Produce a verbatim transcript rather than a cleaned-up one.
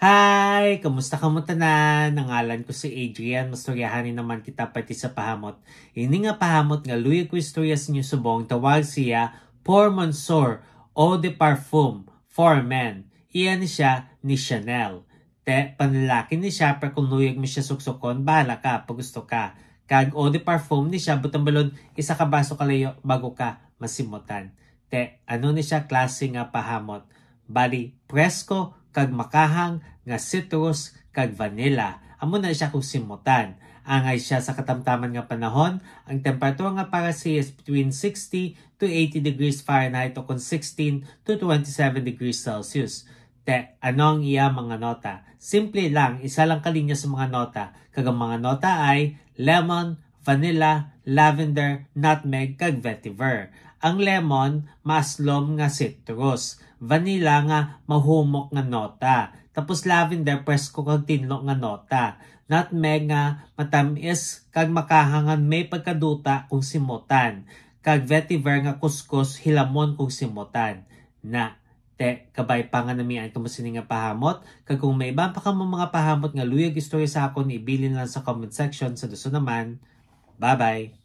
Hi! Kamusta kamo tanan? Ang ngalan ko si Adrian. Mastoryahan ni naman kita parte sa pahamot. Ini nga pahamot nga luyag ko istorya sa inyo subong, tawag siya Pour Monsieur Eau de Parfum for Men. Iya ni siya ni Chanel. Te, panlalaki ni siya, pero kung luyag mo siya suksukon, bahala ka, pag gusto ka. Kag eau de parfum ni siya, butang balon, isa ka baso kalayo bago ka masimutan. Te, ano ni siya klase nga pahamot? Bali, presko kag makahang nga citrus kag vanilla. Amo na siya kung simutan. Angay siya sa katamtaman nga panahon, ang temperatura nga para siya is between sixty to eighty degrees Fahrenheit o kung sixteen to twenty-seven degrees Celsius. Te, ano ang iya mga nota? Simple lang, isa lang ka linya sa mga nota. Kag ang mga nota ay lemon, vanilla, lavender, nutmeg, kag vetiver. Ang lemon, maaslom nga citrus. Vanilla nga mahumok nga nota. Tapos lavender, presko kag tinlo nga nota. Nutmeg nga matamis kag makahangan may pagkaduta kung simutan. Kag vetiver nga kuskus, hilamon kung simutan. Na, te, kabay pa nga namian kamo sini nga pahamot, kag kung may iban pa kamo mga pahamot nga luyag istorya sa akon, ibilin lang sa comment section. Sa dason naman, bye-bye!